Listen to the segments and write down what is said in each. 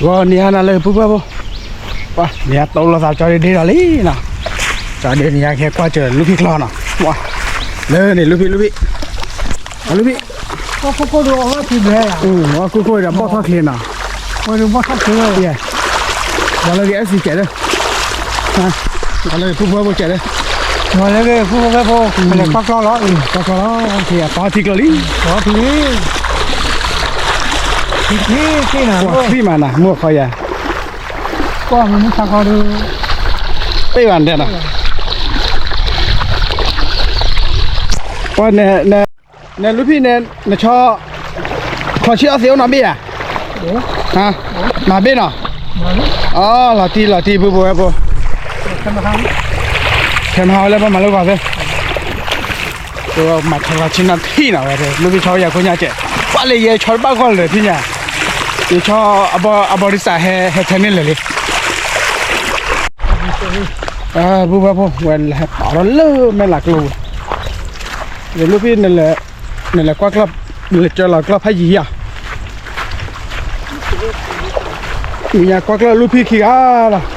ဂီၤနံၤဟါနၤလၢပုၢ်ဖိဝဲၢ်ဖိ, ပှၤ နံၤဟါတီလိာ်သးကၠီဒ့ဒ့ဒီးလံနီၤ, ကၠီဒ့နံၤဟါကဟဲကွၢ်စၢၤလူၢ်ဖံၣ်ကျီနီၤ, ပှၤ လၢန့ၣ်လူၢ်ဖံၣ်လူၢ်ဖံၣ်, လူၢ်ဖံၣ်, အီၣ်ခိၣ်ခိၣ်ဒီးဘီၣ်ထီၣ်ချ့နီၤ, ပှၤလၢကအဲၣ်စံးကဲးဒီး, ပှၤလၢကအဲၣ်စံးကဲးဒီး, ပှၤလၢကအဲၣ်ဖိဝဲၢ်ဖိ, ကွၢ်ကျီလီၤ, ကွၢ်ကျီလီၤ, ပီထံကျီလံ, ပီထံ, ပှၤထံမးနၤ မုၢ်အခီယၤ, ကွၢ်မုၢ်ဆါခီဒီး, ပ့ၢ်ဘၣ်နတဲနီၤ, ပှၤ နလူၢ်ဖံၣ်န့ၣ် နဆီ, ချီဆံအီၣ်သ့အိၣ်နီတဘ့ၣ်ဧါ, မၤဘ့ၣ်နီၤ, အီ လီၤတံၢ်လီၤတံၢ်ပုၢ်ဖိဝဲၢ်ဖိ, ခဲမဟါဝဲလၢပှၤမၤလိဂီၤသ့, မၤဆီလီၤဆံနီၤထံၣ်နီၤဝဲ, လူၢ်ဖံၣ်ဆီယၤခိၣ်ညါကဲး, ပှၤလၢယဲဆီတဘၣ်ဂီၢ်လၢာ်ဖံးညါ, ယဆီ, အဘီရံစးဟဲထဲန့ၣ်လၢာ်လံ ပုၢ်ဖိဝဲၢ်ဖိ ဝဲလဲၤဟဲပာ်ထီၣ်လၢမဲာ်လးကျိပူၤ, ယလူၢ်ဖံၣ်, နလဲၤကွၢ်ကျီၢ်, နလဲၤကၢလီၤကျီၢ်ဖးယံၤယၤ, နကွၢ်ကျီၢ်လူၢ်ဖံၣ်ခံဂၤလီၤ,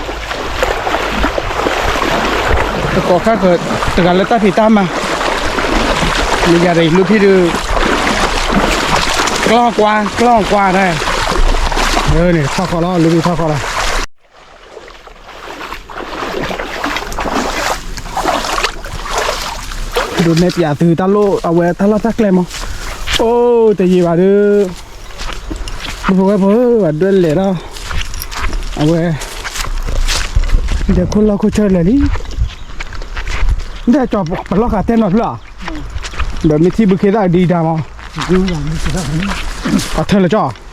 တကိးခါဃၢၤ, တဂၤလၢတၢ်ဖံးတၢ်မၤ, နယၤဒီးယလူၢ်ဖံၣ်ဒုး, ကျီၢ်ကွၢ် ကျီၢ်ကွၢ်ဒၣ်, န့ၣ်ထီၣ်ဃီလီၤ လူၢ်ဖံၣ်ထီၣ်ဃီလီၤ ဒုးနဲၣ်ပၠးသုတၢ်လိၣ် အဝဲတၢ်လီၢ်တၢ်ကျဲမး, အိၣ်တယံာ်ဘၣ်ဒီး, ပုၢ်ဖိဝဲၢ်ဖိဧၢ ဘၣ်ဒွဲၣ်လဲၤဒီး, အဝဲ, ဒဲခိၣ်လီၢ်ခိၣ်ဆၢလဲၤလံ, ဒဲကၠီၤပလီၢ်ဃာ်တဲနီၤဖျၢၣ်ဧါ, ဒီးမ့ၢ်ထံဘုခ့သၣ်ဒံးတၢ်မး, အထၢၣ်လၢကၠီၤ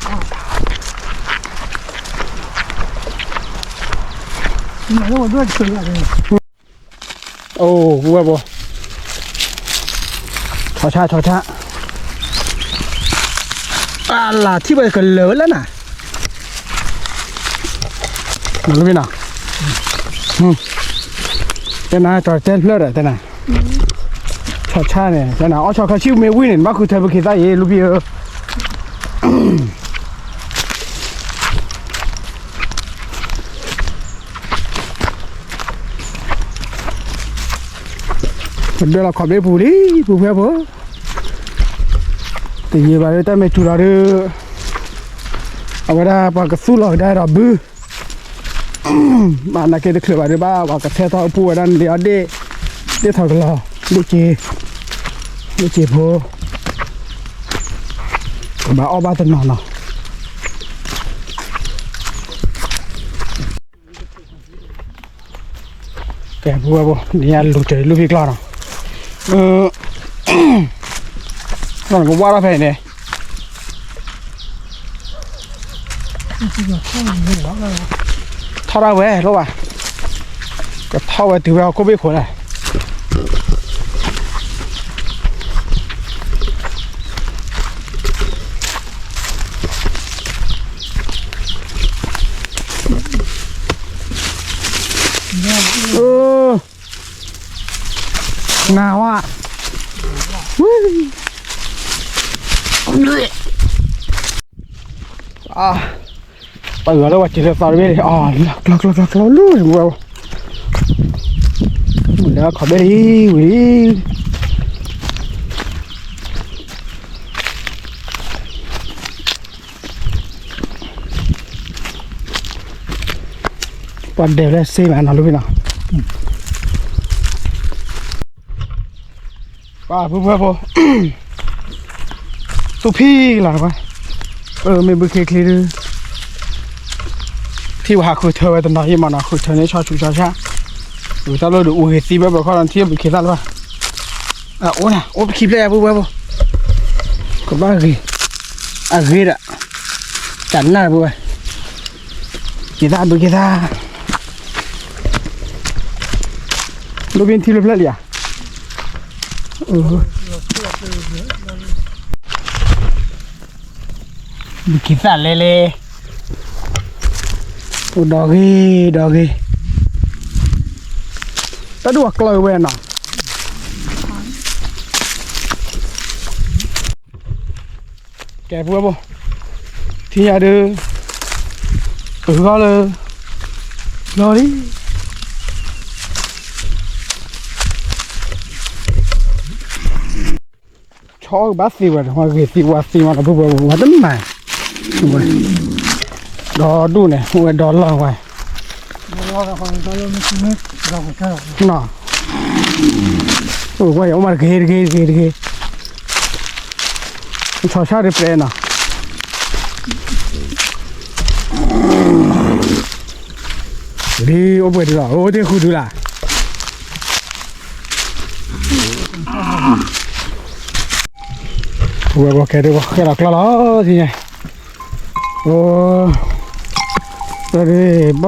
အိၣ်ဝဲဘိ, ဆီဆါ ဆီဆါ, အလၤထံၣ်ဝဲကလၢာ်ဝဲလၢနၤ, နလီၤဘၣ်နီၤ, တဲနၤကၠီၤတဲဖျၢၣ်ဒီးတဲနၤ, ဆီဆါန့ၣ် တဲနၤ အီၣ်ဆီခီဆံမ့ၢ်ဝံၤန့ၣ် နဘၣ်ဃုထၢပခ့သၣ်အံၤ လူၢ်ဖံၣ်ဧၢ ပဒွဲၣ်လီၤခီၣ်ဘ့ၣ်ပူၤလံ ပုၢ်ဖိဝဲၢ်ဖိ, တယံာ်ဘၣ်ဒီးတၢ်မ့ၢ်စူၤလီၤဒီး အဝဲဒၣ်ပှၤကသူၣ်လီၤကဒါဒီးဘု, ဘၣ်နာ်က့တချုးဘၣ်ဒီးဘၣ် ပှၤကထဲထီၣ်အပူၤဝဲဒၣ်န့ၣ်လံအီၤဒ့ၣ်, ဒ့ၣ်ထီၣ်ကလီၤ, ဒ့ၣ်စ့, ဒ့ၣ်စ့ဖိ, ကဘၣ်အီၣ်ဘၣ်တနီၤနီၤ ကဲ ပုၢ်ဝဲၢ်ဖိ နံၤညါလူၤစၢၤလူၢ်ဖံၣ်ကျီၢ်နီၤ, ကဝၢ်ထီၣ်ဖဲအံၤန့ၣ်, ထီၣ်ဒၣ်ဝဲလိၣ်ဘၣ်, ကထီၣ်ဝဲတုၤဝဲဟီၣ်ခိၣ်ဘ့ၣ်ခိၣ်လဲၣ် နၤဝဲ, ပှၤဂၤလၢပှၤစံးလၢသးတဘ့ၣ်န့ၣ် ကျီကျီကျီကျီလူၤဝဲ, မုၢ်လၢခီၣ်ဘ့ၣ်လံဝံၤလံ ပှၤဒဲးလၢစ့မးနီၤ လူၤဖံၣ်နီၤ, ပှၤပုၢ်ဖိဝဲၢ်ဖိ, သူၣ်ဖှံလီၤ, မ့ၢ်ဘုခ့ချ့ဒုး, ထံၣ်ဝဲဟးဃုထၢဝဲတနီၤယံၣ်မးနီၤ ဃုထၢန့ၣ်ဆီဆူဆီဆါ, ဝံၤတၢ်လိၣ်ဒုးအိၣ်ဂ့ၤသံဘၢဘၢခီလီၤ ထံၣ်ဘုခ့သၣ်လၢၤဘၣ်, အိၣ်နၤ အိၣ်ပခံဖျၢၣ်ယၤပုၢ်ဖိဝဲၢ်ဖိ, ကဘၣ်ဂ့ၤ, အဂ့ၤဒီး, တၢ်နၢ်ပုၢ်ဝဲၢ်, က့ၤသၣ်ဘုက့ၤသၣ်, လူၤဖံၣ်ထံၣ်ဖျၢၣ်ဖျၢၣ်လံဧါ ဘုက့ၤသၣ်လဲလဲ, အိၣ်ဒီဂ့ၤဒီဂ့ၤ, တၢ်ဒုးဝဲကျီဝဲနီၤ, ကဲပုၢ်ဝဲၢ်ဖိ, ထံၣ်ညါဒုး အဂီၢ်လၢ လီၤလံ ဆီကဘၣ်သ့ဝဲ ဝဲဂ့ၤသ့ဝဲသ့ဝဲဒီး ပုၢ်ဝဲၢ်ဝဲတမၤ ဒီဒူၣ်န့ၣ် ဝဲဒီလီၢ်ဝဲ ဝဲအိၣ်မးတဂ့ၤတဂ့ၤတဂ့ၤတဂ့ၤ ဆီဆၣ်တပျဲနီၤ ဒ်အိၣ်ပှဲၤဒ်လီၤ အိၣ်တ့ၢ်ဃုဒုလၢ် ဝဲဘီခဲဒ်ဘီခဲလီၤကျီၢ်လီၤ ထံညါ အိ တဒ်ဘီၣ်သ့ ပ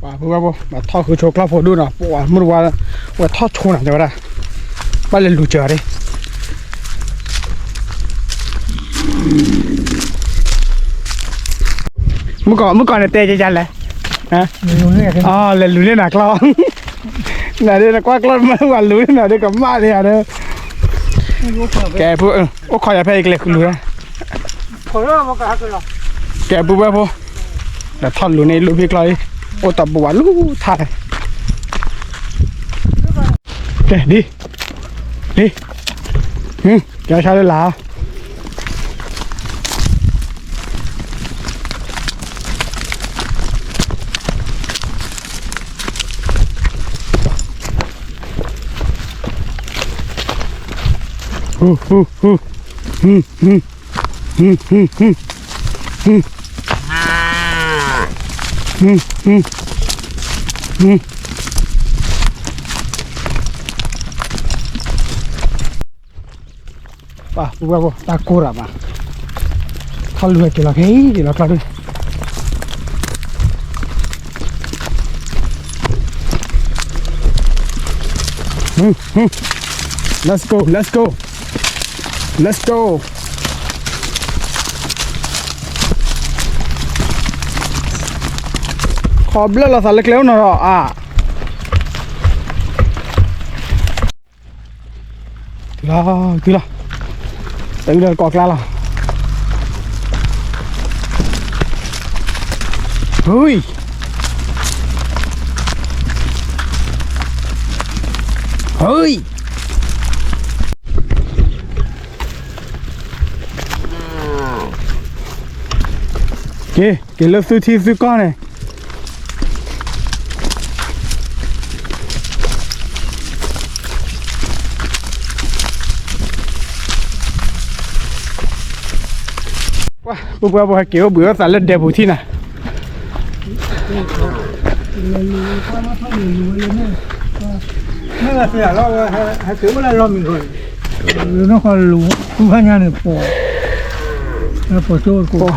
ှၤ ပုၢ်ဝဲၢ်ဖိ မၤထီၣ်ဃုဆိကျီၢ်ဖိဒိၣ်နီၤ ပှၤမုၢ်တဝါ ဝဲထီၣ်ဆိနၤတဲဝဲဒၣ် ဘၣ်လဲၤလူၤစၢၤဒၣ် မုၣ်ကီၤ မုၣ်ကီၤန့ၣ်တဲကကလဲၣ် လဲၤလူၤန့ၢ်နၤကျီၢ် နဒ်နကွၢ်ကျီၢ်မ့ၢ်ဝဲလူၤန့ၢ်နၤဒီးကမၣ်ဒံးဧါဒီး ကဲ ပုၢ် အိၣ်ခိးယၤဖဲအံၤကလဲၤလူၤ ကဲ ပုၢ်ဝဲၢ်ဖိ ဒီးထီၣ်လူၤန့ၢ်လၢဖံကျီၢ်အံၤ အိၣ်တၢ်ပဝးလူၤထါ ကဲ ဒ် ဒ် ကဲဆါလၢလာ် ပှၤ ပုၢ်ဝဲၢ်ဖိ တၢ်ကိၢ်ရၤမး ထီၣ်လူၤဝဲက့ၤလီၤခဲအံၤ က့ၤလီၤကျီၢ်ဒု Let's go, let's go, let's go. ခီဘျၢၣ်လီၤသးလၢကျဲအိၣ်နီၤဒီးအါ တုၤလီၤ တုၤလီၤ တအုဒီးကိးကျါလီၤ ဟူၺ် ဟူၺ် က့ၤ က့ၤလၢသုထံသုကီၢ်န့ၣ် ပှၤ ပှၤ ပှၤ ပှၤဟဲက့ၤအိၣ်ဘှံးအိၣ်သးလၢဒဲပူၤထံၣ်နၤ မ့ၢ်ဂၤသ့ၣ်လီၤ ဟဲက့ၤအိၣ်လၢလီၢ်မံၤလီၤ လၢနီၢ်ကီၢ်လူၤ သူဖးညါန့ၣ် ပိာ် ပိာ်ကၠိတကိး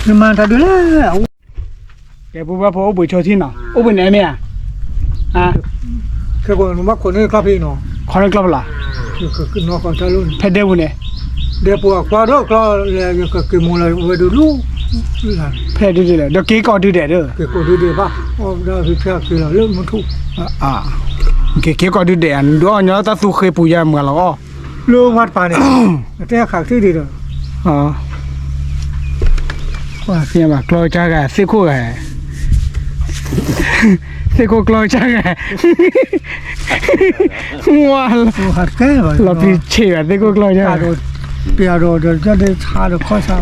နမၤတၢ်ဒုးလဲၣ် ကဲပူၤဘၣ်ဖိအိၣ်ဘှံးဆိထံၣ်နီၤ အိၣ်ဘှံးန့ၣ်မ့ၢ်ဧါ ခဲကိာ်နဘၣ်ခိးန့ၢ်ကျီၢ်ဖဲအံၤနီၤ ခိးန့ၢ်ကျီၢ်ဖဲလီၤ ဖဲဒဲပူၤန့ၣ် ဒဲပူၤအကွၢ်ဒီးကျီၢ်လဲၤကက့ၤမိၢ်လီၤဝဲဒုးလူၤ ဖဲဒုးဒဲးလဲၣ် ဒီးက့ၤကီၢ်ဒုးဒဲးဒီး က့ၤကီၢ်ဒုးဒဲးဘၣ် အီၣ်ဒၣ်ဖဲဖဲအက့ၤလီၤလၢမုၢ်ထူၣ် က့ၤက့ၤကီၢ်ဒုးဒဲး နဒုးအီၣ်ညီတၢ်သူဃ့ပူၤယါမုၢ်လီၤအီၣ် လၢဝါတပၤန့ၣ် တဲခးကသ့ၣ်ဒံးဒီး ပှၤသ့ၣ်ညါဘၣ်ကျီၢ်ကၢ်ဂၤ သ့ၣ်ခိၣ်ဂၤ သ့ၣ်ခိၣ်ကျီၢ်ကၢ်ဂၤ ဝါ လီၤပျံၤဆ့ၣ်ဘၣ် သ့ၣ်ခိၣ်ကျီၢ်ကၢ်ဂၤ ပယၤဒီးဒီးဒီးဆါဒီးခီၣ်ဆါ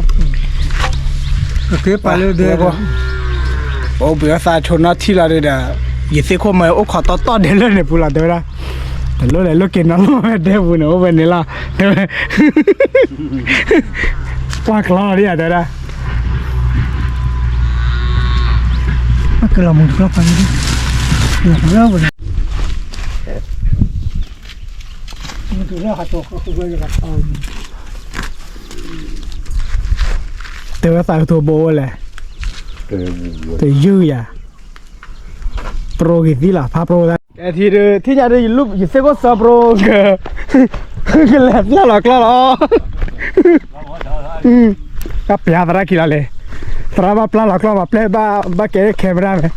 ကက့ၤပာ်လၢဒဲ အိၣ်ဘှံးအသးဆိနီထံၣ်လီၤဒီး ယသ့ၣ်ခိၣ်မ့ၢ်အိၣ်ခိးတီတီဒဲးလၢန့ၣ်ပူၤလီၤတဲဝဲဒၣ် တလိၣ်လဲၤလိၣ်က့ၤနီၤလီၤဝဲဒဲပူၤန့ၣ် အိၣ်ဝဲန့ၣ်လီၤ တဲဝဲ, ကွၢ်ကျီလီၤဒ်ယတဲဒၣ်, ကလီၤမုၢ်တကျီၢ်ဖးန့ၣ်, တဲဝဲသးကထိဘိဝဲလဲၣ်, တယုၢ်ယၤ, ပရိဂ့ၤသံလီၤ ဖးပရိသး, ထံၣ်ညါဒီး ယသ့ၣ်ကိၣ်သၢပရိက, ကလဲၤပျၢ်လီၤကျီၢ်လီၤ, ကပျၢ်သရၣ်ခံလီၤလဲၣ်, သရၣ်ဘၣ်ပျၢ်လီၤကျီၢ်မး ပျဲၢ်ဘၣ်ကဲ camera မ့ၢ်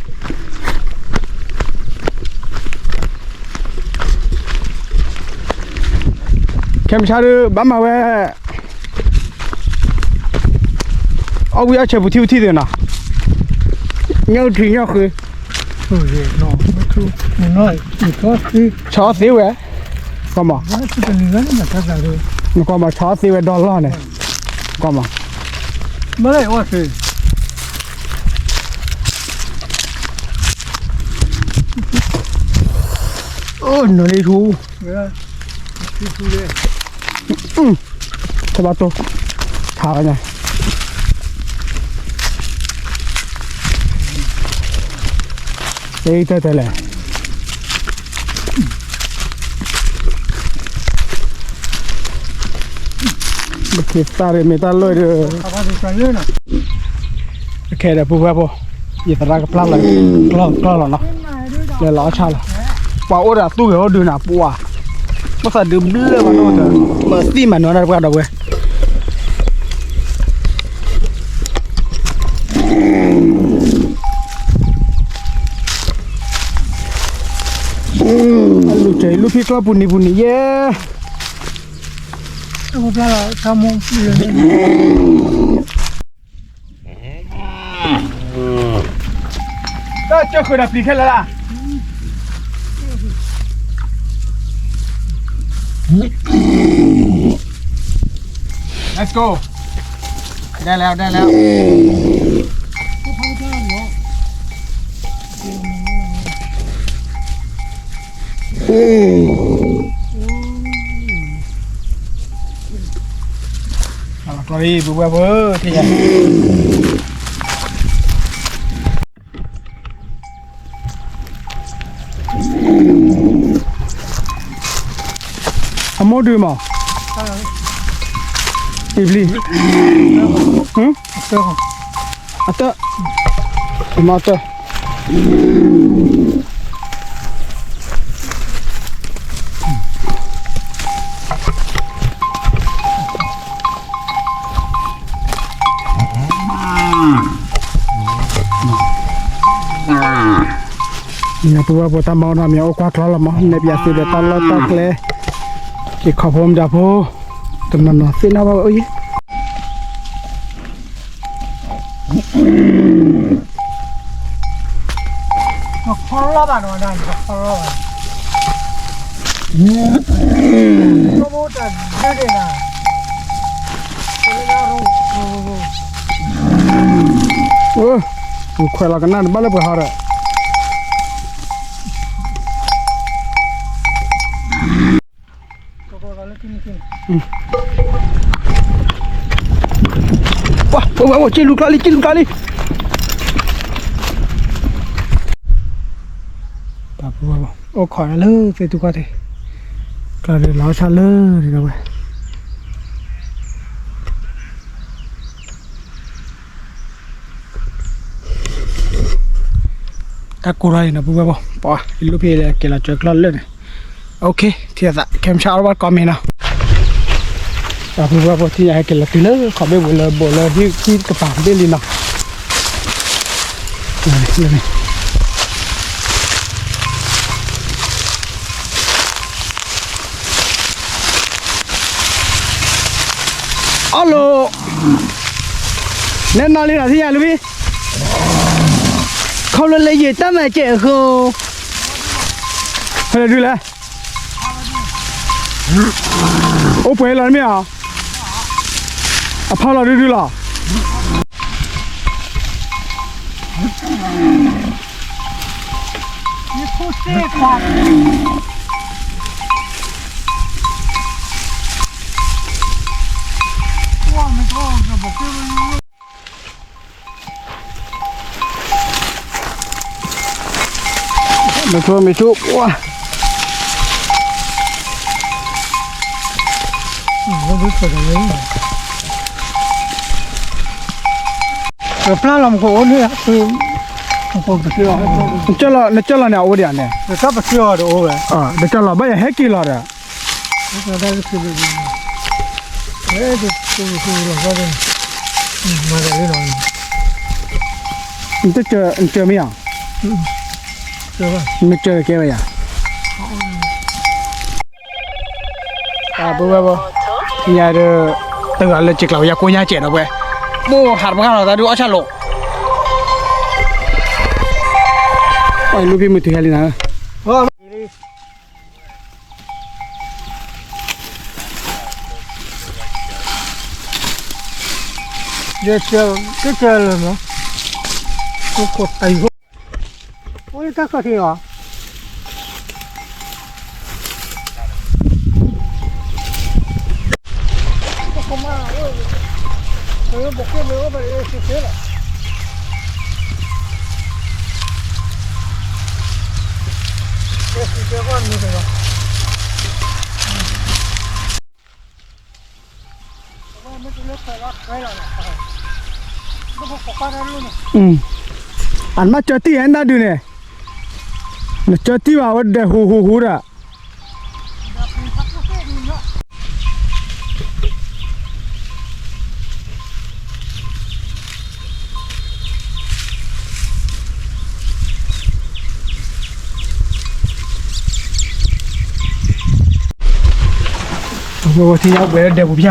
camera ဒီး ဘၣ်မၤဝဲ အီၣ်ဝံၣ်အီၣ်ဆၢပူၤထံပူၤထံသ့ၣ်နီၤ, ညၣ်အုၣ်ထံညၣ်ဃု, ဆီသ့ဝဲ, ကီမး, ကီမး ဆီသ့ဝဲဒီလီၢ်န့ၣ်, ကီမး, အိၣ်နီၤလံထူ ထီၣ်ဘၣ်တိၢ်, ထါဝဲညါ, အံၤတၢ်တဲလဲၣ်, ဘၣ်က့ၤသၣ်ဒီးမ့ၢ်တၢ်လၢဒီး ခဲဒီးပုၢ်ဝဲၢ်ဖိ, ယသရၣ်ကပျၢ်လီၤ, ကျီၢ်ကျီၢ်လီၤနီၤ, လဲၤလီၤအီၣ်ဆၣ်လီၤ, ပှၤအိၣ်ဒီးသူၣ်ဂဲၤအိၣ်ဒုးနၤပှၤ, မ့ၢ်သးဒုးဘျၢၣ်ဘၣ်နီၣ်, မၤသံမၤနီၤတၢ်တပှၢ်ဒီးဝဲ အလူၤတဲာ်လူၤဖံကျီၢ်ပူၤနံၤပူၤနံၤယဲ, တၢ်ကၢဃုာ်ဒီးပျံၤခဲလၢာ်လၢ်, Let's go, ได้แล้ว ได้แล้ว ကျီၢ်အံၤ ပုၢ်ဝဲၢ်ဖိ, အမိၢ်ဒုးမး, အံၤပျံၤ, အတၢ်, အမၤတၢ် မ့ၢ်ပုၢ်ဝဲၢ်ဖိတၢ်မၤနီၤ မ့ၢ်အိၣ်ကွၢ်ကျီလီၤမး နဲၣ်ပၠးသုဒီးတၢ်လီၢ်တၢ်ကျဲ, က့ၤခီဖိမတၤဖိ, တနီၤနီၤသ့ၣ်နီၣ်ဘၣ်အိၣ်ယံၤ, ခီလီၤဘၣ်နီၤ, ခီလီၤဘၣ်, တၢ်ဒုးဒံးနၤ, ခွဲးလီၤကနၣ်တဘၣ်လၢပှဲၤဟီဒီး ပှၤ ပှၤ ပှၤ က့လူၤကျါလံ က့လူၤကျါလံ, ပှၤ ပှၤ ပှၤ အိၣ်ခိးလၢသ့ၣ်တူၢ်ခီၣ်ထံး, ကျါဒီးလီၤဆၣ်လၢန့ၣ်ဒီးဝဲ တၢ်ကိၢ်ထီၣ်အံၤနီၤ ပုၢ်ဝဲၢ်ဖိ, ပှၤ ယလူၤဖံးလၢက့ၤလီၤကၢၤကျီၢ်လၢန့ၣ်, အိၣ်ခ့ ထံၣ်သး ခဲမုၢ်ဆါ အီၣ်ဘၣ်ကီမ့ၢ်နီၤ, ပှၤ ပုၢ်ဝဲၢ်ဖိ ထံၣ်ညါဟဲက့ၤလီၤတုၤလၢခီၣ်ဘ့ၣ်ပူၤလၢဘိးလၢဟံၣ်ကပၤဘ့ၣ်လံနီၤ အီၣ်လိာ်, နဲနီၤလံနီၤ ထံၣ်ညါလူၤဖံး, ခီဖျိလၢယတၢ်မၤစဲးအဃိ, ဖဲလဲၣ်ဒုးလဲၣ်, အိၣ်ပှဲၤလီၤမ့ၢ်ဧါ, အဖီလီၤဒုဒုလီၤ. မ့ၢ်ထူမ့ၢ်ထူ ဝါ ပျၢ်လီၤမ့ၢ်အိၣ်န့ၣ် နကၢၢ်လီၤန့ၣ် အအိၣ်ဒံးဧါန့ၣ်, နကၢၢ်လီၤဘၣ်ယဟဲက့ၤလီၤဒီး နကၢၢ်မ့ၢ်ဧါ, နကၢၢ်ကဲဝဲယၤ, ပုၢ်ဝဲၢ်ဖိ, ညါဒီး တဂၤလၢစ့ကျးဝဲယၤကိးညါစဲးဒီးပှဲၤ, မိၢ်ဟးတပှၢ်လီၤ တၢ်ဒုးအီၣ်ဆၣ်လိာ်, လူဖံမုၢ်တုၤဟဲလံနၤဧၢ ယကကလၢမး, အိၣ်လၢတၢ်ခီၣ်ထံးအီၤ, အမ့ၢ်ကၢတံၢ်ဟဲနဒုန့ၣ်, နကၢတံၢ်ဘၣ်ဝဲဒဲးဟူးဟူးဟူးဒီး ပဝဲထံၣ်ညါအိၣ်ဘှံးလၢဒဲပူၤဖၠၣ်,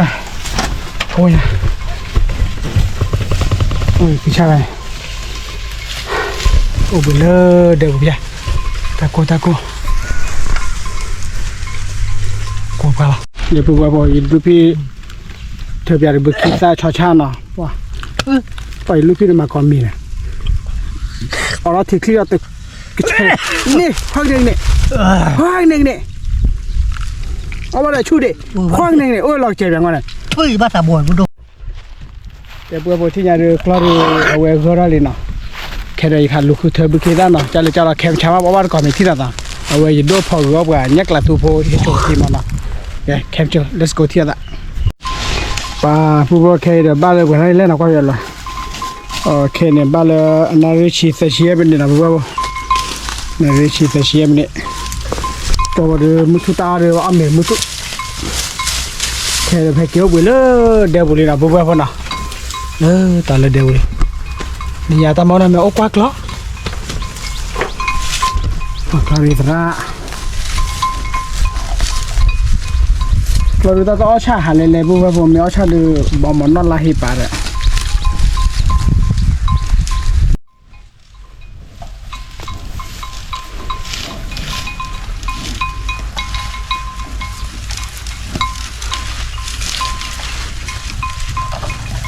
အိၣ်ညါ, အိၣ်ဖံဆၣ်ဝဲ, အိၣ်ဘှံးလၢဒဲပူၤဖၠၣ်, တၢ်ကိၢ်တၢ်ကိၢ်, ကိၢ်ပှၤလီၤ, ယပုၢ်ဝဲၢ်ဖိ ယဒုးဖံ ထၢပၠးတဘုခံသၣ်ဆီဆၣ်နီၤ, ပှၤယလူဖံတမၤကီၢ်မံၤန့ၣ်, အီၣ်လီၤထံချံဒီးတကဆဲး, န့ၣ် ခွါကန့ၣ်ကန့ၣ်, ခွါကန့ၣ်ကန့ၣ်, အီၣ်ဘၣ်ဒီးဆူၣ်ဒံး, ခွါကန့ၣ်ကန့ၣ် အိၣ်လီၤကစဲးပၠးငီၢ်န့ၣ်, တဲပဝဲဖိထံၣ်ညါဒီးကျီၢ်ဒီး အဝဲဂၢၢ်ထီၣ်လံနီၤ, ခဲဒီးယခးလူၤဃုထၢဘုခ့သၣ်နီၤ, ကၢ်လၢကၢ်လီၤခဲမုၢ်ဆါမး ပအီၣ်ဘၣ်တကီၢ်မံၤထံၣ်လိာ်သး, အဝဲယဒိၣ်ဖီၣ်ဂုာ်အီၣ်ပှၤညၣ်ကျးသူဖိ ဟ့ၣ်ဆိကတံၢ်မးနီၤ, ခဲမုၢ်ဆါ let's go ထံၣ်လိာ်သး ပှၤပုၢ်ဖိခဲအံၤဒီးဘၣ်လၢပှဲၤထီၣ်လဲၣ်နီၤ ကွၢ်ယလီၤ, ခဲအံၤန့ၣ် ဘၣ်လၢအနၣ်ရံၣ်ဆံသၢဆံယဲၢ်မံးနံးနီၤ ပုၢ်ဖိ, နၣ်ရံၣ်ဆံသၢဆံယဲၢ်မံးနံး, ကီၢ်ဝဲဒီးမုၢ်ထူၣ်တၢ်အီၣ်ဒီးအီၣ်မ့ၤမုၢ်ထူၣ်, ခဲအံၤဒီးဖဲက့ၤအိၣ်ဘှံးလၢဒဲပူၤလံနီၤ ပုၢ်ဖိနီၤ, လၢတၢ်လၢဒဲပူၤလံ, နံၤညါတၢ်မၤနီၤမ့ၢ်အိၣ်ကွၢ်ကျီၢ် ကျီၢ်ရံၣ်သရၣ်, ကျီၢ်ရံၣ်သရၣ်တအီၣ်ဆၣ်ဟးလဲၤလဲၤ ပုၢ်ဝဲၢ်ဖိ မ့ၢ်အီၣ်ဆၣ်ဒီး ဘီမီၤနီၢ်လါဟ့ပာ်ဒီး, အိၣ်ဘှံး အိၣ်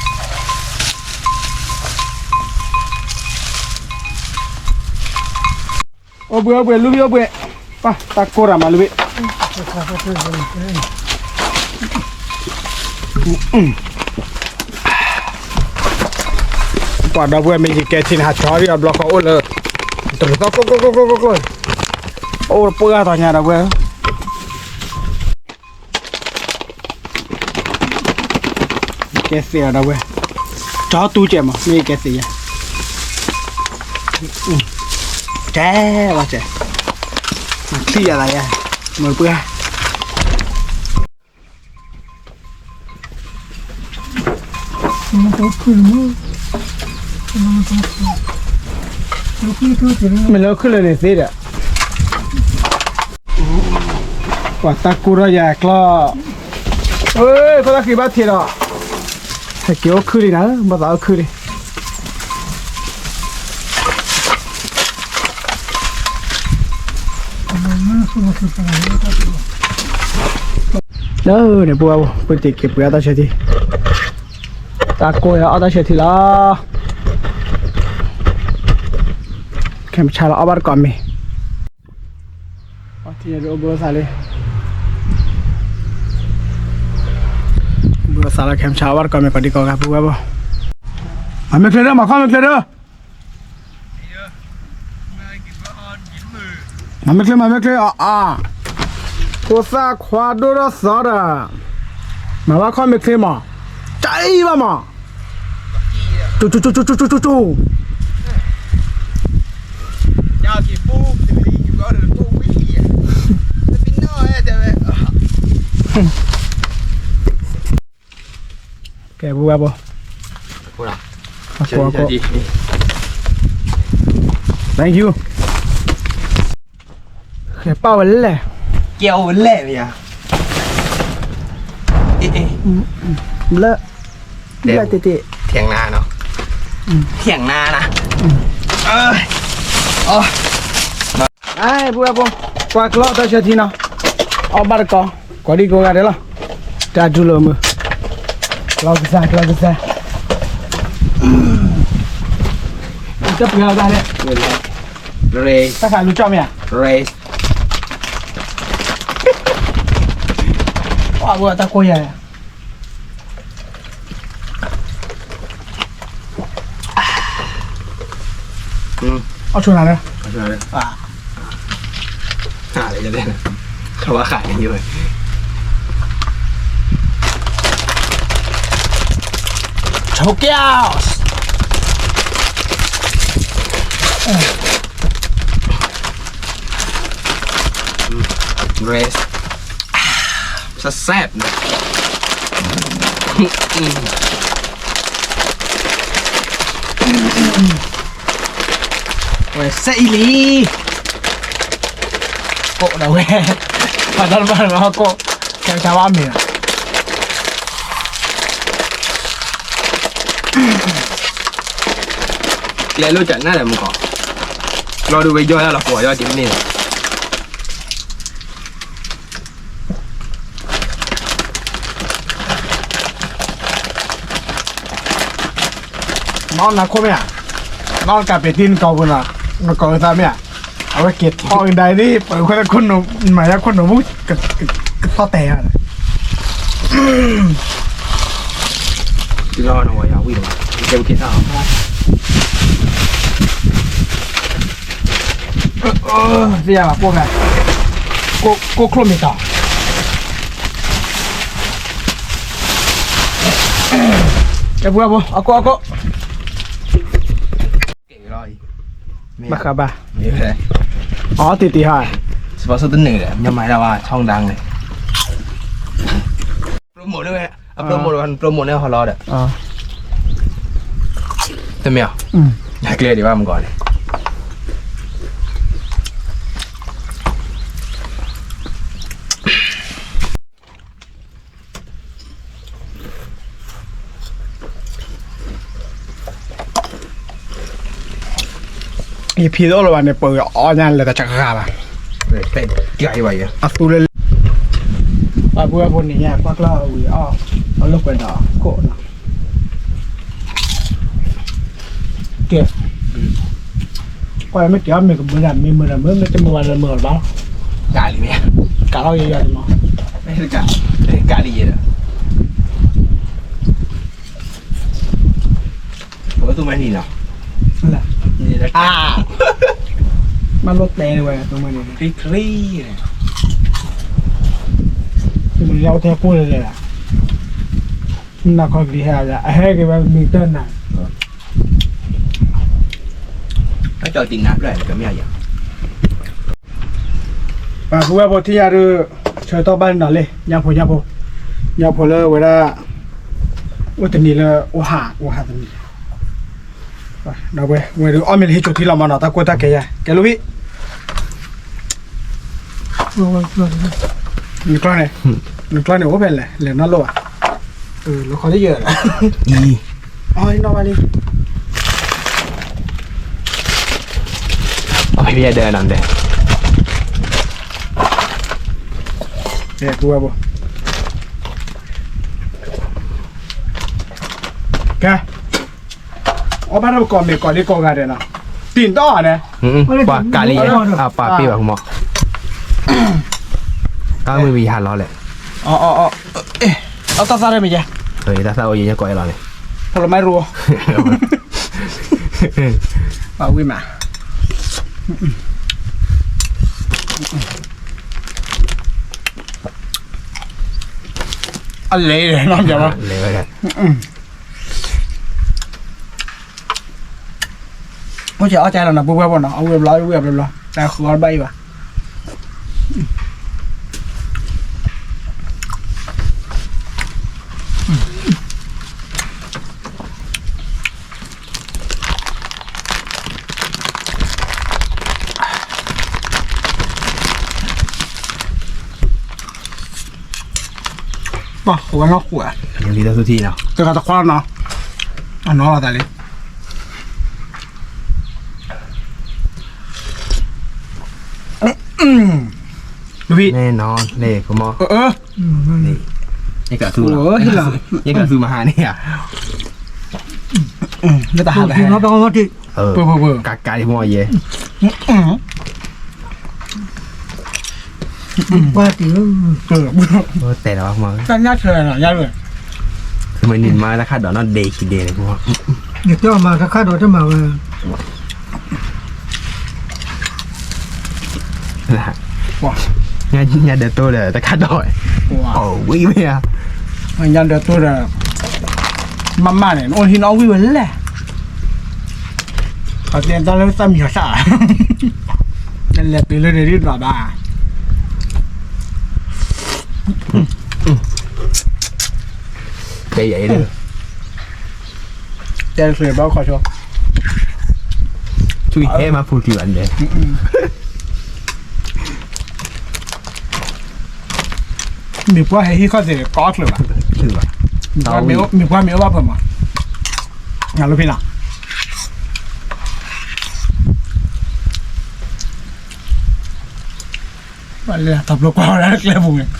ဘှံး လူဘံၣ်အိၣ်ဘှံး, ပၢ် တၢ်ကိၢ်တၢ်မးလူဘံၣ်, ပှၤဒီပုၢ်ဝဲၢ်မ့ၢ်ယကဲထံန့ၣ် ဟးဆီဒံးအဘျီဃီအိၣ်လၢ, တရူးသီၣ်ကျိၣ်ကျိၣ်ကျိၣ်ကျိၣ်, အိၣ်ပှၢ်တၢ်ညါဒီပုၢ်ဝဲၢ် ကဲသ့ၣ်အီၤဒီပုၢ်ဝဲၢ်, ကၠီတူၢ်ကဲမး မ့ၢ်ကဲသ့ၣ်ယၤ, ကဲဝဲကဲ, မၤချံယၤသးယၤ, မ့ၢ်ပှၢ် မ့ၢ်လၢခုၣ်လၢန့ၣ်သ့ဒီး, ပှၤတၢ်ကိၢ်ထီၣ်ယၤကျီၢ်, အခိၣ်သၣ်ဃံဘၣ်ထံးဒီး, ဟဲက့ၤအိၣ်ခုၣ်လံနၤ, ဘၣ်သးအိၣ်ခုၣ်လံ လၢန့ၣ် ပုၢ်ဝဲၢ်ဖိ ပတံၤက့ၤပှ့ၤအီၣ်တၢ်ဆၢထံ, တၢ်ကိၢ်ယၤအီၣ်တၢ်ဆၢထံလီၤ, ခဲမုၢ်ဆါလီၤအီၣ်ဘၣ်တကီၢ်မံၤ, ဘိသးလံ, ဘိသးလီၤ ခဲမုၢ်ဆါအီၣ်ဘၣ်တကီၢ်မံၤ ကိးဒံကိးဂၤ ပုၢ်ဝဲၢ်ဖိ, မၤမ့ၢ်ချ့ဒီး မၤခီမ့ၢ်ချ့ဒီး မ့ၢ်က့ၤပှၤအီၣ်ယံၤမုၢ်, မၤမ့ၢ်ချ့ မၤမ့ၢ်ချ့အီၤအါ, ဖိသၣ်ခွါဒိၣ်ထီၣ်သီဒီး, မၤဘၣ်ခီၣ်မ့ၢ်ချ့မး, တၢ်အံၤဘၣ်မး, ကၠူကၠူကၠူကၠူကၠူကၠူကၠူ, ကဲ ပူဝဲဘိ, အကိး အကိး, thank you, ဃဲၤပာ်ဝဲလဲၣ်, ကဲဝဲလဲၣ်မယၤ, လၢ, လၢတ့ၢ်တ့ၢ်, ထၢနၤနီၤ, ထၢနၤနီၤ, ပူဝဲဘိ, ကွၢ်ကျီၢ်တၢ်ဆၢထံနီၤ, အီၣ်ဘၣ်တကီ, ကိးဒံကိးဂၤဒဲးလီၤ, တၢ်ဒူလိာ်မုာ်, ကျီၢ်ကစၢ် ကျီၢ်ကစၢ်, တပှဲၤအီၣ်တၢ်လဲၣ်, တၢ်ခးလူကၠီၣ်မ့ၢ်ဧါ, အီၣ်ဘၣ်တၢ်ကိးယၤ အီၣ်ဆိနၤလၢ, အီၣ်ဆိနၤလၢ, ခဝါခါန့ၣ်ယိ, ဆိကၠီၣ် ရ့ၣ်, စဲးစဲးန့ၣ်, ဝဲစဲအံၤလံ, ကိးဒီးဝဲ, ပှၤတၢ်တဘၣ်လၢဟီၣ်ကိး, ခဲဆါဘၣ်မ့ၢ်လီၤ, ကျဲလိာ်ကနၣ်ဒီးမုၢ်ကီး, လီၤဒုးဝဲယီၢ်ယါလီၤ ကိးယီၢ်ဒ်န့ၣ်လီၤ. နီၢ်နၤခိၣ်မ့ၢ်ဧါ, နီၢ်ကးပ့းတံၢ်နကီၢ်ပူၤနီၤ, နကီၢ်အသးမ့ၢ်ဧါ, အဝဲက့ၤထီၣ်ကဒါအံၤဒ် ပှၤခွဲးတခိၣ်, မၤယါခိၣ်နူာ်မူ, ကသီၣ်တဲာ်ယါန့ၣ်, တုၤလီၤနဝဲယၤဝံၣ်လီၤ, ကဲဝံၣ်က့ၤတၢ်, သ့ၣ်ညါဘၣ်ကိၣ်ဖဲ, ကိၣ်ချိၣ်မ့ၢ်တီၤ, ကဲပူဝဲဖိ အကိးအကိး, ဘၣ်ဃးဘၣ်, အီတံၢ်တံၢ်ဟါ, စပီစတနုာ်ဒီး မြန်မာဒါဝါ ช่องดังเลย, ပရမိုးန့ၣ်ဝဲ, အပရမိုးန့ၣ် ပရမိုးန့ၣ်ဟီလီၤဒီး, တမ့ၢ်, ကျဲဒံးဘၣ်မုၢ်ကီးန့ၣ် ယဖံးတအိၣ်လၢၤဘၣ်န့ၣ် ပှၤအီၣ်ညါလၢတၢ်ဆကဂၤဘၣ်, အသူလၢ, ပှၤပူဝဲဖိန့ၣ်ညါ ကွၢ်ကျီၢ်ဝံၤအီၣ်, အီၣ်လိာ်ကွဲဒီးခိၣ်နီၤ, ကဲ, ကွၢ်မ့ၢ်က့ၤအီၣ်မ့ၢ်ကမုာ်ဒၣ် မ့ၢ်မုာ်ဒၣ်မုာ် မ့ၢ်တမုာ်ဘၣ်ဒီးမုာ်လီၤဘၣ်, ကးလံမ့ၢ်, ကးလီၤယဲယဲန့ၣ်မး, ကးလံယဲဒီး ပကသူၣ်မၤနံၤလီၤ, မၤလိတဲဝဲ သူမၤနံၤ, နခီကလံၤဟဲ အဟဲက့ၤဝဲမုၢ်တၢ်နၤ, ကၠီတံၢ်နၤဖျၢၣ်ကမ့ၢ်ယၤ ပှၤပူဝဲဖိထံၣ်ညါဒုး, ဆၢကတီၢ်ဘၣ်န့ၣ်နီၤလံ ညၣ်ဖိညၣ်ဖိ, ညၣ်ဖိလၢဝဲဒၣ်, အိၣ်တနံၤလၢအိၣ်ဟး အိၣ်ဟးတနံၤ, ဒီးဝဲဝဲဒုးအီၣ်မ့ၢ်လၢဟံၣ်ကၠိထံလီၤမးနီၤ တၢ်ကိၢ်တၢ်ဂီၤယါ ကဲလိာ်ဘံၣ်, နကျီၢ်န့ၣ်, နကျီၢ်န့ၣ်အိၣ်ဖဲလဲၣ် လဲၤနီၢ်လိၣ်ဘၣ်, လီခီလၢယဲၢ်, အီၣ်နီၢ်ဘၣ်လံ အဖဲယဲဒၢနၤဒဲး, ကဲ, အီၣ်ဘၣ်တၢ်ပကိးမ့ၢ်ကိးဒံကိးဂၤဒဲးနီၤ, တံၢ်တီၢ်န့ၣ်, ပှၤကးလံယဲ, အပာ်ပ့ၢ်ဘၣ်မး, တၢ်မုၢ်ဝံၤယဟးလီၤလဲၣ်, အတၢ်သၣ်ရဲၣ်မ့ၢ်ယဲ, တၢ်သၣ်အိၣ်ယဲ ယကိးအလီၤန့ၣ်, ဖီလီၤမ့ၢ်ရိ, ပဝံၣ်မး, အလဲၤနီၤ လဲၤဝဲဒၣ် အိၣ်ကဲအီၣ်ကဲလီၤနီၤ ပှဲၤပှဲၤပှဲၤနီၤ အဝံၣ်ဘျီ ဝံၣ်ဘျီဘျီ တၢ်ဃုအီၣ်တဘၣ်အံၤဘၣ် ပှၤဃိးဝဲနီၢ်ဃိးဧါ လံတၢ်သူထံနီၤ တဂၤတခွါနီၤ အနီၢ်လီၤသးလံ ဘံ နဲနီၤ န့ၣ် ကမီၤ ယကသူလီၤ ယကသူမဟါန့ၣ်ဧါ လၢတၢ်ဟးတဟဲ ပှဲၤပှဲၤပှဲၤ ကးကးဒံးမီၤယဲ ပှၤတံၢ် တဲလီၤမး တၢ်ညၣ်ဆၢနီၤ ညၣ်လွဲၢ် မနုၤမၤတၢ်ခါဒီးနီၢ်ဒဲးခံဒဲးန့ၣ် ယတဲအီၤမၤတၢ်ခါဒီးတမၤဝဲ ညၣ်ဒၢးတိၢ်ဒီးတခါဒီးဝဲ အဝံၣ်ဝဲဧါ ညၣ်ဒၢးတိၢ်ဒီး မၤမၤန့ၣ် နအိၣ်ဟံးနအီၣ်ဝံၣ်ဝဲလဲၣ် ခီတဲတၢ်လၢသၣ်မံၤဟီၣ်ဆၣ် နလဲၤတုၤလၢန့ၣ်ဒ်ဒွးဘၣ် တဲယၤအံၤ တဲတချုးဘၣ်ခီဆိ ဆူယဟဲမၤဖူတံၢ်ဘၣ်န့ၣ် မ့ၢ်ပှၤဟဲဟံးခီၣ်သ့ၣ် ကီချုးဘၣ် မ့ၢ်ပှၤမ့ၢ်အိၣ်ဘၣ်ဖၢမး နၤလီၤဖံနၤ ပှၤလဲၤတၢ်ဖျိကွၢ်ဝဲဒၣ်လၢကျဲပူၤန့ၣ်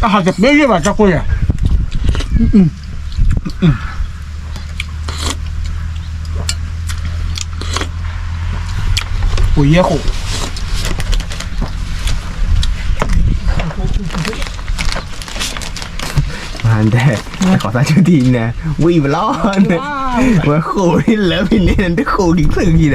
အဟးတပ့ၢ်ယဲၢ်ဘၣ် ကၠီကိယဲၢ် ပူၤယဲၢ်ဃိး မၤဒဲး တခီသးဆူတံၢ်န့ၣ် ဝံၣ်ပလီၢ်န့ၣ် ဝဲဃိးန့ၣ်လၢဖဲန့ၣ် တဃိးကံၤဖျၢၣ်ကံၤဒီး အီၤဒီး ပှ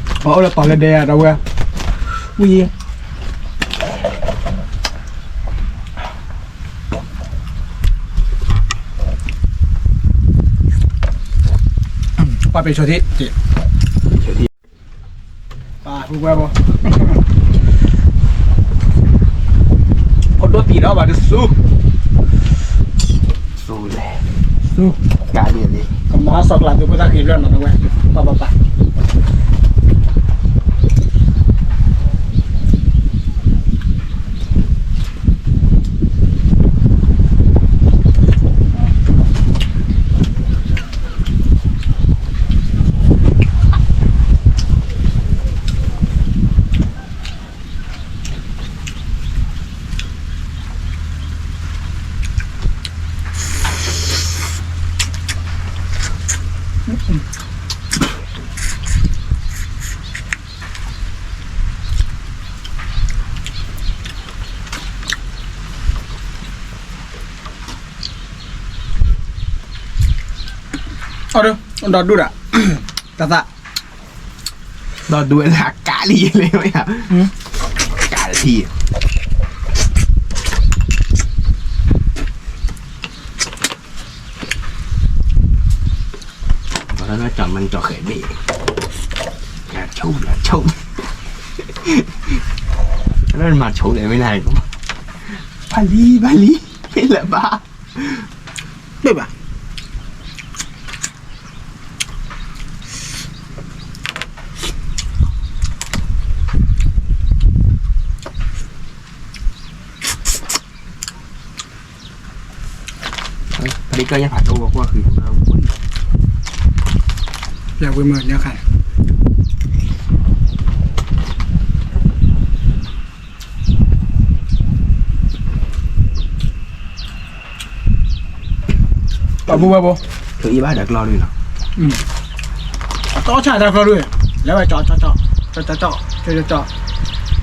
ၤအိၣ်လၢပှၤလၢဒဲယၤဒီးဝဲ ဝံၣ် ပှၤပ့ၤဆိထံ ပှၤဟူဝဲဘၣ် ဖိဒိၣ်တံၢ်ဒီးဘၣ်ဒုးဆူ ဆူလဲၣ် ဆူ ကးဒ်န့ၣ် ကမၤစီၣ်ကျးသုးဖိသၣ်ဃံးဘျီနီၤဝဲ ပၢ်ပၢ်ပၢ် အီၤဒီး ဒီးဒူၣ်ဒၣ် တၢ်သၣ် ဒီးဒူၣ်ဝဲလၢကးလံလဲၣ်ဝဲယၤ ကးလံ ပှၤလၢကၠီၣ်မၤကၠီၣ်ဃဲးဘ့ၣ် ယၤဆိ ယၤဆိ လၢမၤဆိလဲၣ်မ့ၢ်နၤ ဘၣ်လံ ဘၣ်လံ မ့ၢ်လၢၤဘၣ် ဘၣ်ဘၣ် ပဒ့ကၢညါဖးဒိၣ်ဝဲကွၢ်ဃံ ယဝံၤမ့ၢ်ညါခါ ပှၤဘူၣ်ဝဲဘိ ထုးအံၤဘၣ်ဒီးကျီဒုနီၤ အတီဆၣ်တၢ်ကျီဒု လၢဝဲကၠီကၠီကၠီ ကၠီကၠီကၠီ ကၠီကၠီကၠီ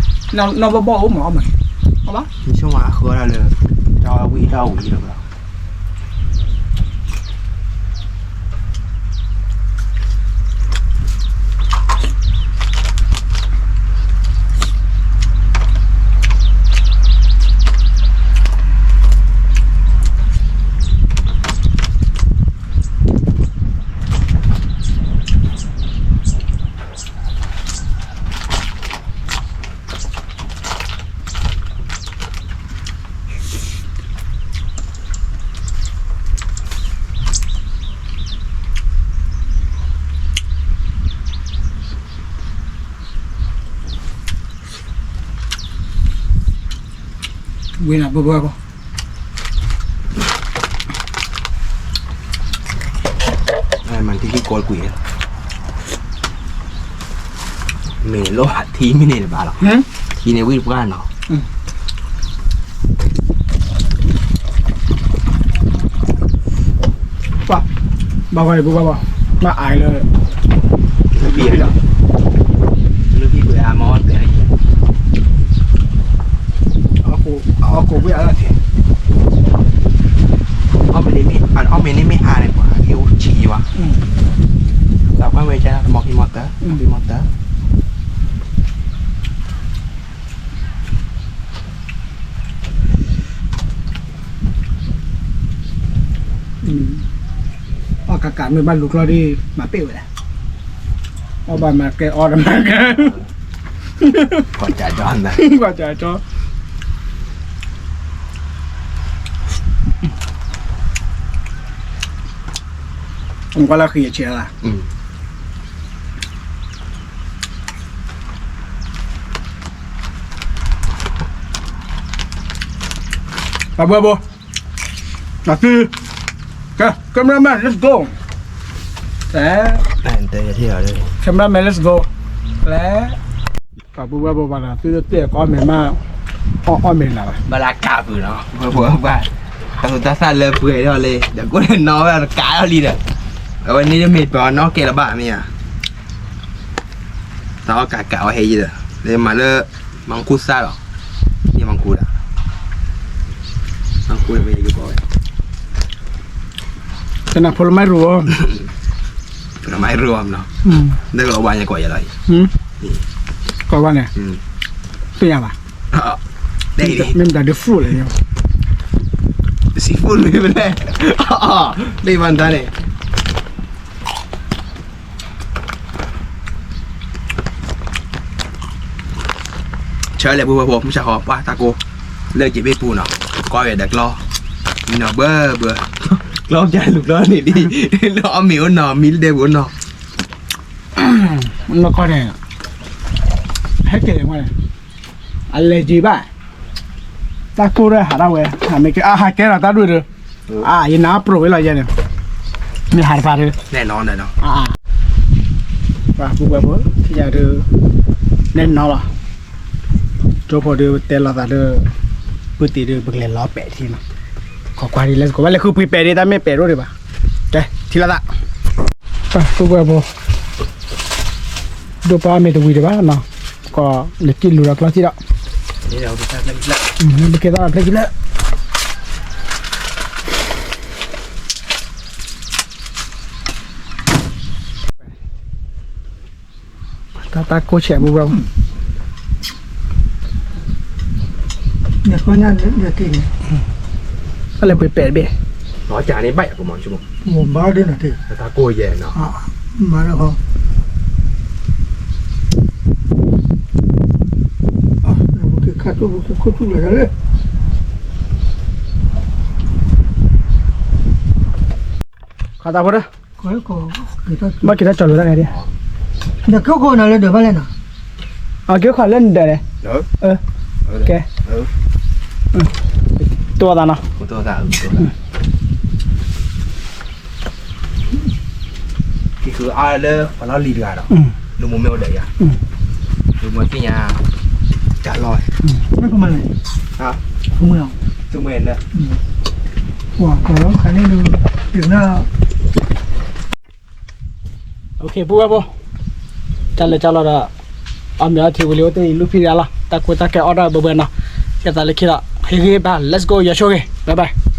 နီၢ်ဘီၣ်ဘီၣ်အိၣ်မးအီၣ်မး, အီၣ်ဘၣ်, ယဆိကမိၣ်အဃၢဒၣ်လၢ တၢ်ဝံၣ်တၢ်ဝံၣ်လီၤ. ဝံၤနၤဘိဘိဘိ မၤထံကီၢ်ကွံာ်, မ့ၢ်လီၤထံမ့ၢ်န့ၣ်တဘၣ်လီၤ, ထံန့ၣ်ဝံၣ်တပှၢ်နီၤ. ဘၣ်ဂီၢ်အံၤဘၣ်ဘၣ်ဘၣ်, ဘၣ်အါလၢ လၢဖံကွံာ်အါမး, အီၣ်ကိးဝံၣ်အါလၢ်ထံ, အီၣ်မ့ၢ်န့ၣ်မ့ၢ်အါန့ၣ်ပှၤ ကအိၣ်ဆံးယံၤဘၣ်, သးပှၢ်ဝဲကဲ မီၢ်ဖံမီၢ်တၢ် ဖံမီၢ်တၢ် အီၣ်ကးကးမ့ၢ်ဘၣ်လူၤကျီၢ်ဒ် မၤပ့ၢ်ဝဲဒၣ်, အီၣ်ဘၣ်မၤကဲအီၣ်ဒီးမၤကဲ, ကွၢ်ကၠီ, ကွၢ်ကၠီ, ကွၢ်လၢဃံအဆဲးလၢ် အဘိဘိ, အသု, ကဲ cameraman let's go, လဲၣ်, cameraman let's go, လဲၣ်, ပှၤဘိဘိဘိဘၣ်ဒီး သုတတဲာ်ကအီၣ်မ့ၤမး, အီၣ်အီၣ်မ့ၤလၢ်ဘၣ်, ဘၣ်လၢကးပူၤနီၤ, ဘၣ်, တၢ်သူၣ်တၢ်သၣ်လၢပှဲၤထီၣ်လံ, ဒီးကိးန့ၣ်နီၤဝဲကးထီၣ်လံဒီး, အဝဲန့ၣ်တမ့ၢ်ပှၤနီၣ်ကဲလၢၤဘၣ်မ့ၢ်ဧါ, တၢ်အီၣ်ကးကးဝဲဟဲယံၤဒီး မၤလၢ မၤခူစၢ်လီၤ, မၤခူဒၣ်, မၤခူမ့ၢ်ယကီဝဲ, ကနၢ်ဖိလၢမၤရူၤအီၤ, ဖိလၢမၤရူၤအီၤနီၤ, နကလီၤဝါညါကိးယၤလီၤ, ကိးဝဲန့ၣ်, သ့ၣ်ညါဘၣ်, မ့ၢ်မတၤဒုး food လဲၣ်, seafood မ့ၢ်မလဲၣ်, သ့ၣ်ညါဘၣ်နတၢ်န့ၣ် ဆၢလဲၣ်ပူၤဝဲဖိ မုၢ်ဆါဃီ ပှၤတၢ်ကိၢ် လၢက့ၤဘ့ၣ်ပူၤနီၤ ကွၢ်ဝဲဒီးကျီ မံနီၤဘၢဘၢ ကျီပျၢ်လူၤကျီန့ၣ်ဒ် လၢအီၣ်မ့ၤအိၣ်နီၤ မံလၢဒဲပူၤအိၣ်နီၤ နီၢ်ကီၢ်န့ၣ် ဟဲက့ၤန့ၣ် အလဲၤက့ၤဘၣ် တၢ်ကိၢ်ဒီးဟးထီၣ်ဝဲ ဟးမ့ၢ်ကဲ အဟးကဲဒီးတၢ်ဒွဲၣ်ဒီး အါ ယနၢ်ပြိးဝဲလီၤယဲန့ၣ် မ့ၢ်ဟးတဖၣ်ဒီး ပှၤပူၤပှၤဖိ ထံၣ်ယၤဒီး နဲၣ်နီၤလီၤ ကၠိဖိဒီးတဲလီၤသးဒီး ပုၢ်သံးဒီး ပကလဲၤလီၤပဲာ်ထံနီၤ ခိးကွၢ်ဒ်လဲၣ် ကိးဘၣ်လဲၤဃုပှ့ၤပဲာ်ဒ် တၢ်မ့ၢ်ပဲာ်ဒိၣ်ဒံးဘၣ် ကဲ ထံၣ်လိာ်သး ပှၤပူၤပှၤဖိ ဒိၣ်ပၢ်မ့ၢ်တဝံၤဒံးဘၣ်နီၤ ကလဲၤကံၣ်လူၤဒီးကျီထံဒီး လၢပကဲသးဖျဲၣ်ကံလၢ တၢ်တၢ်ကိၢ်ဆဲးပူၤပူၤ ညါညါညါက့ၤန့ၣ် တၢ်လဲၤပှ့ၤပဲာ်တဘ့ၣ် နီၤကၢ်န့ၣ်ဘၣ်ယၤပမၤဆိကမိၣ် မၤဘၣ်ဒ်န့ၣ်တ့ၢ် တၢ်ကိၢ်ယဲနီၤ မၤလၢဟီ ခါတၢ်ဖိဒီး ဘၣ်က့ၤတၢ်ကၠီၤလိာ်တၢ်န့ၣ် ဒီးကၠိခိၣ်နၤလၢဒၢးဘၣ်လဲၣ်နီၤ အကၠိခိၣ်လၢနဒၢးန့ၣ် ကဲ တိၢ်သးနီၤ က့ၤဃုအါလၢပှၤလီၢ်လံၤတဂၤဒီး လူမူမ့ၢ်အိၣ်ဒီးယၤ လူမူသ့ၣ်ညါ ကလီၢ် သူမွေးလၢ ပှၤကလီၢ်ခါန့ၣ်လူ ပူၤဝဲဖိ တၢ်လဲၤကၢလီၤဒီး အီၣ်မ့ၤအီထံဝံၤလံ အိၣ်တ့ၢ်အံၤလူၢ်ဖံးဒၣ်လီၤ တၢ်ကူတၢ်ကဲအီၣ်ဒၣ်ဘၢဘၢနီၤ ကဲသးလၢခံလီၤ ဟ့ၣ်ဂံၢ်ဘါ let's go ယွၤဆိၣ်ဂ့ၤ bye bye